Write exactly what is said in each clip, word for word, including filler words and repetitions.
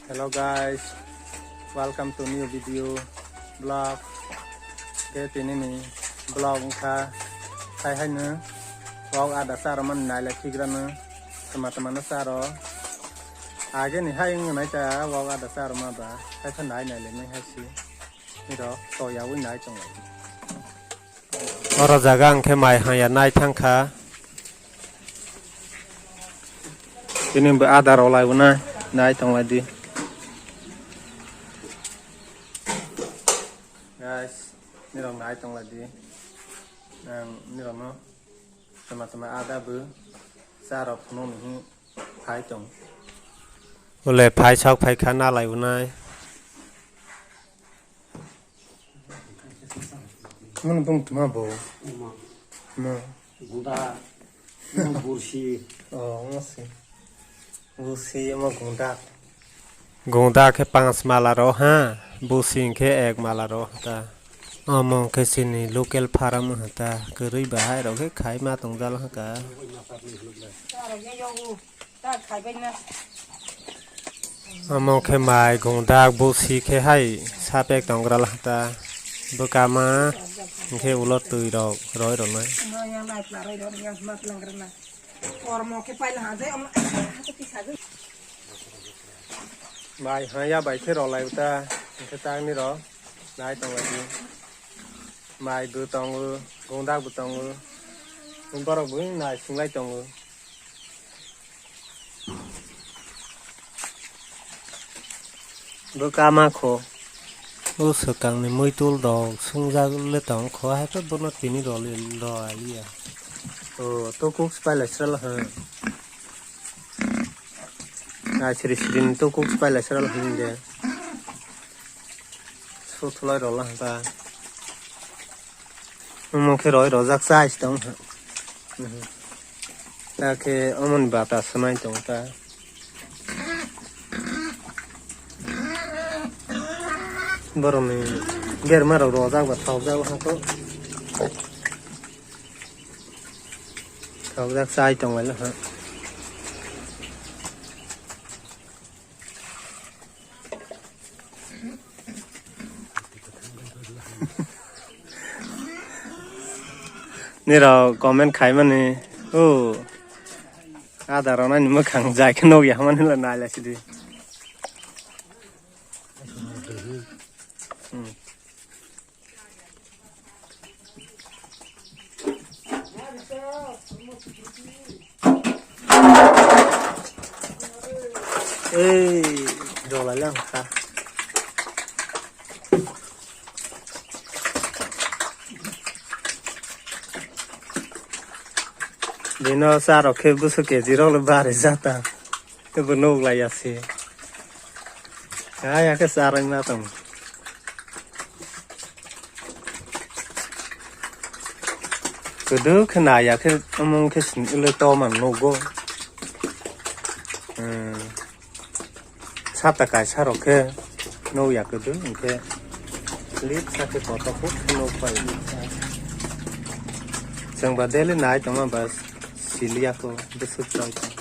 Hello guys, welcome to new video vlog. Ke tini ni vlog wngkha, hai hai no wak ada charo man nai le thigra no, tama tama no charo. Age ni hai wng nai ta wak ada charo ma ba, hai kha nai nai le nai hai si. Niro to ya wi nai tong lai. Oro jaga hwnkhe mai haya nai thangkha. Tini bo adar olai bo nai, nai tong lai di. Guys, nirok nai tong lai di. Ang nirok no tama tama ada bo sa rok phunuk ni phai tong. Ule phai sok phai kha nalai bo nai. Mano bung tuma bo. Ma. Ma. Guda. Ma bursi. Oh, ma si. Bursi ma gungdak. Gungdak khe panch mala ro ha. Bursi khe ek mala ro ta. Omo khe chini local farm ha ta. Kwrwi bahai rok khe khai ma tong jal ha ka. Omo khe mai gungdak busi khe hai sapek tonggra lahata bwkama hwnkhe ulo twi rok roi rwnai. Mai haya bai khe rwlai ta hwnkhe tangni rok nai tonglaidi. Mai bo tongo, gungdak bo tongo, borok bo nai swngwi tongo. Bo kama kho. O swkangni muitul rok swngjak le tong kho, hai khe bono tini rw liya. O to kuk spai lai sra la ha. Nai sri sri ni to kuk spai lai sra la ha de. Suthlai rw la ha ta. Omo khe roi rojak chai se tong ha. Ta khe omoni bata swnai tong ta. Borokni berma rok rojak ba thokjak ha to. Thokjak chai tong lai ha. Nirok comment khaimani, o, ada rwnani mwkhang jai khe nukya hwnmani le nailai sidi. Hmm. Ei, rwlai lang kha. Bino sa rok khe bwswk K G rok le bari jata. Tebo nuk lai ya se. Kaya khe charwng na tong. Kwdwk khe nai ya khe omo khe sini le to man nugo. Hmm. Sata kaisa rok khe nuk ya kwdwk hwnkhe lit sa khe kotor khe nuk pai lit sa. Chwng ba daily nai tongma ba sili ya kho bwswk chai tong.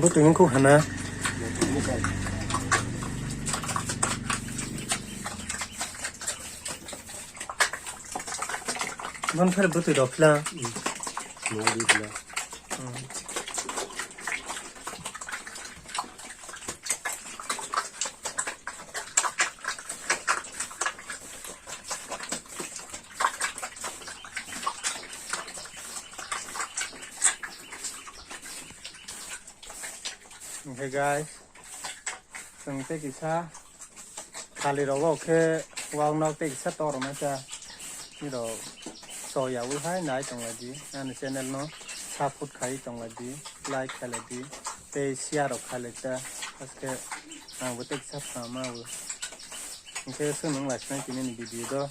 Bwtwi wngkhu hana. Bon phar bwtwi rok phila. Hwnkhe guys, chwng tei kisa thali rogo khe wak nok tei kisa tor rwmai kha. Nirok soya wi hai nai tong lai di ani channel no support khai tong lai di, like khai lai di tei share rok khai lai ta. Aske ang bo tei kisa phama bo. Hwnkhe chwng nung lai sinai tini ni video do.